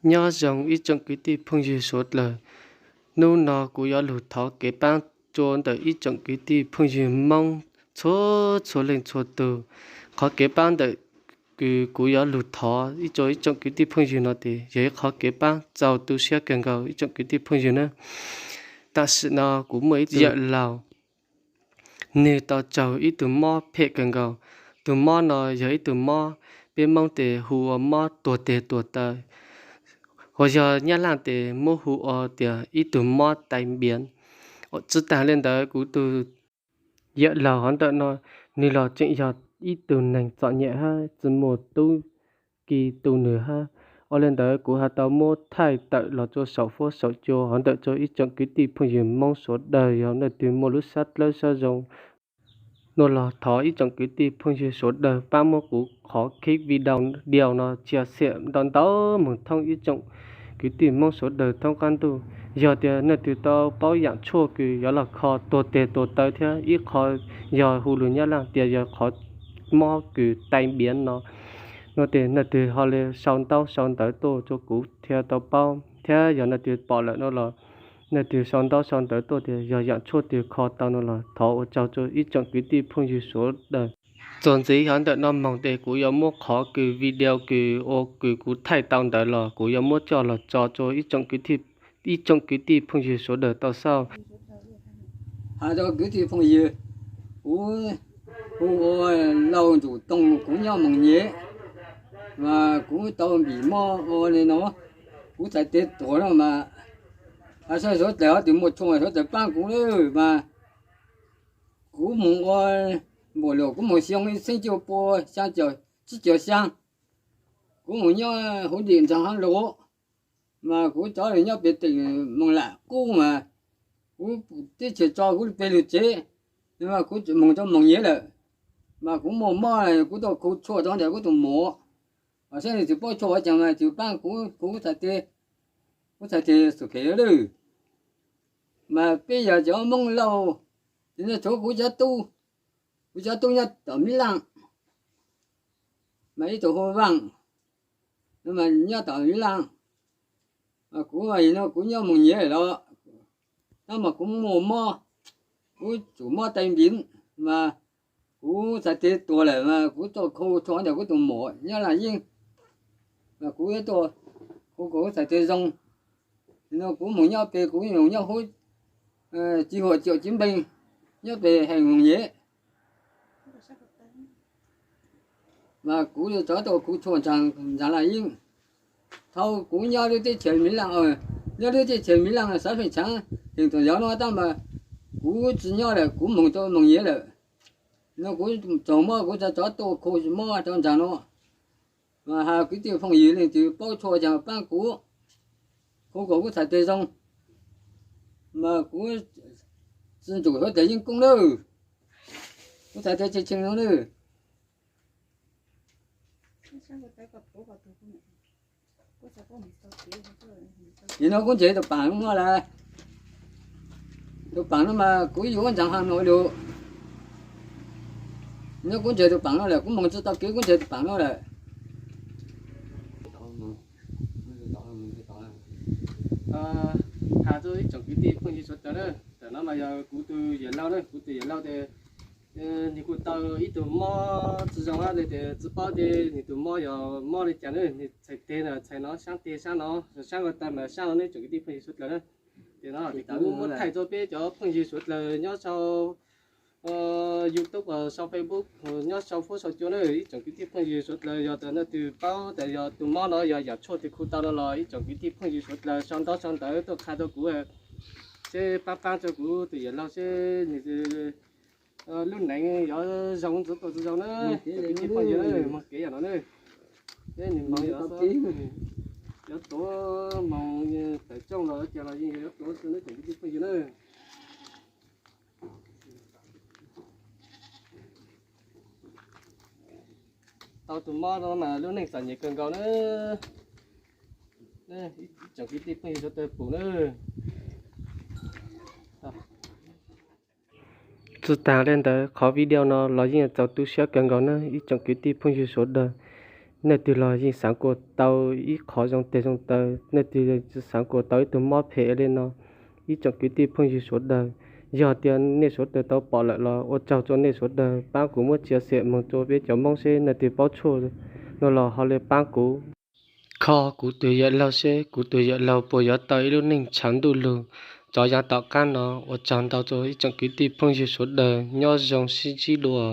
Nyob zoo ib tsoom kwv tij phooj ywg suav dlawg, hnub no kuv yuav lug thov kev paab rua ntawm ib tsoom kwv tij phooj ywg Moob txhua txhua leej txhua tug. Qhov kev paab ntawm kws kuv yuav lug thov ib tsoom, ib tsoom kwv tij phooj ywg no tes yog ib qhov kev paab txaus tu siab kawg nkaus ib tsoom kwv tij phooj ywg nawb. Tam sim no kuv muaj ib tug yawm laug, nwg tau raug ib tug mob phem kawg nkaus. Tug mob no yog ib tug mob peb Moob tes hu ua mob tuag teg tuag taw, uas yog Nyab Laaj tes muab hu ua tias ib tug mob tai npiav. Tsi taag le ntawd kuv tug yawm laug hov ntawm no, nwg los tseem yog ib tug neeg txom nyem hab tsi muaj tub ki tu nwg hab. Ua le ntawd kuv has tau muab thaij tawm los rua saum fuab saum cua hov ntawm rua ib tsoom kwv tij phooj ywg Moob suav dlawg, yog leej twg muaj lub sab dlawb sab zoo nuav los thov ib tsoom kwv tij phooj ywg suav dlawg paab muab kuv qhov clip video no chia sẻ ntau ntau moog thoob ib tsoom kwv tij Moob suav dlawg thoob qab ntuj. Yog tias leej twg tau paub yaam tshuaj kws yuav los kho tuag teg tuag taw thiab ib qho yog hu lug Nyab Laaj tias yog qhov mob kws tai npiav no, no tes leej twg ho le sau ntaub sau ntawv tuaj rua kuv thiaj tau paub, thiab yog leej twg pom lawm no los leej twg sau ntaub sau ntawv tuaj tias yog yaam tshuaj twg kho tau no los thov ua tsaug rua ib tsoom kwv tij phooj ywg suav dlawg. Txuas ntxiv hov ntawm no moog tes kuv yuav muab qhov kws video kws ua kws kuv thaij tau ntawd los kuv yuav muab coj los tso rua ib tsoom kwv tij phooj ywg suav dlawg tau xauj. Has rua kwv tij phooj ywg, kuv hu ua Lauj Ntsum Toog, kuv nyob Moos Nyem, mas kuv tau npim mob ua le no, kuv txhais tes tuag no mas, has sab suav dlawg ho twg muaj tshuaj suav dlawg paab kuv lawm mas. Kuv moog ua npaum le kuv moog xyoo ib txheeb cuaj pua xyaa caum tsib caug xyaa, kuv moog nyob huv dim ntxaag hab lug, mas kuv cov nyob pem teem Moos Lam Qub mas kuv teb chaws tso kuv peb lug tsev, mas kuv moog rua Moos Nyem lawm, mas kuv muaj mob kuv tuaj khu tshuaj rua ntawm kuv tug muam, mas saib leej twg paub tshuaj ua caag mas tug paab kuv, kuv txhais tes, kuv txhais tes xum khev lawm. Mas peb yog cov Moob Lauj, tes no tshuav kuv cov tub, kuv cov tub nyob tom Mib Laaj, mas ib tug hu Vaaj, no mas nyob tom Mib Laaj, kuv no kuv nyob Moos Nyem los, tab mas kuv muaj mob, kuv tsum mob tai npiav, mas kuv txhais tes tuag lawm mas kuv tuaj khu tshuaj ntawm kuv tug muam nyob Laaj Yeeb, mas kuv tuaj khu kom kuv txhais tes zoo. No kuv moog nyob pem, kuv moog nyob huv Ci Huam Ciam Civ Npeeg, nyob pem Heem Moos Nyem, mas kuv rov tuaj khu tshuaj ntsaag Laaj Yeeb. Thaus kuv nyob lub teb chaws Mib Laaj, nyob lub teb chaws Mib Laaj xav feem tshav heem tuam yov no tab mas kuv tsi nyob lawm, kuv moog rua Moos Nyem lawm. No kuv tsaug mob kuv rov tuaj khu mob rua ntsaag no. Mas has kwv tij phooj ywg leej twg paub tshuaj caag paab kuv, khu kom kuv txhais tes zoo, mas kuv tsi ntsum huv tes yeej koob lawm, kuv txhais tes tshee tshee no lawm. Nim no kuv ntseeg tug paam no lawm, tug paam no mas kuv yuav ua ntsaag has no lug. Nim no kuv ntseeg tug paam no lawm, kuv moog tsi tau kev kuv ntseeg tug paam no lawm. Has rua ib tsoom kwv tij phooj ywg suav dlawg na, tam no mas yog kuv tug yawm laug na, kuv tug yawm laug tes nwg kuj tau ib tug mob tsi zoo hab le tes tsi paub tes nwg tug mob yog mob le caag na, nwg txhais tes na txhais no saab tes saab no, saab ko taw mas saab no ne tsoom kwv tij phooj ywg suav dlawg na. Tes no tes kuv muab thaij rua peb cov phooj ywg suav dlawg nyob sau YouTube, sau Facebook, nyob sau fuab sau cua na, ib tsoom kwv tij phooj ywg suav dlawg yog tas leej twg paub tas yog tug mob no yog yaam tshuaj twg khu tau no los ib tsoom kwv tij phooj ywg suav dlawg sau ntaub sau ntawv tuaj qha rua kuv, seb paab paab rua kuv tug yawm laug seb nwg lub neej yuav zoo ntxiv tuaj tsi zoo na. Tsoom kwv tij phooj ywg, moog kev yam no na, seb nwg moog yuav tuav moog tawm rooj los caag los yeej yuav tuav tsi na tsoom kwv tij phooj ywg na. Tau tug mob no mas lub neej txom nyem kawg nkaus na. Ib tsoom kwv tij phooj ywg suav dlawg pum na. Txug taag le ntawd qhov video no los yeej txaus tu siab kawg nkaus na ib tsoom kwv tij phooj ywg suav dlawg. Nej twg los yeej xaav kuas tau ib qho zoo teg zoo taw, nej twg xaav kuas tau ib tug mob phem li no. Ib tsoom kwv tij phooj ywg sawv daws, yog tias nej sawv daws tau pom lawm los ua tsaug rua nej sawv daws paab kuv muab tsia xiam moog rua peb cov Moob seb nej twg paub tshuaj no los ho le paab kuv, kho kuv tug yawm laug seb kuv tug yawm laug puas yuav tau ib lub neej tshav ntuj lug rov yav tom qaab no. Ua tsaug ntau rua ib tsoom kwv tij phooj ywg sawv daws, nyob zoo sib ntsib dua.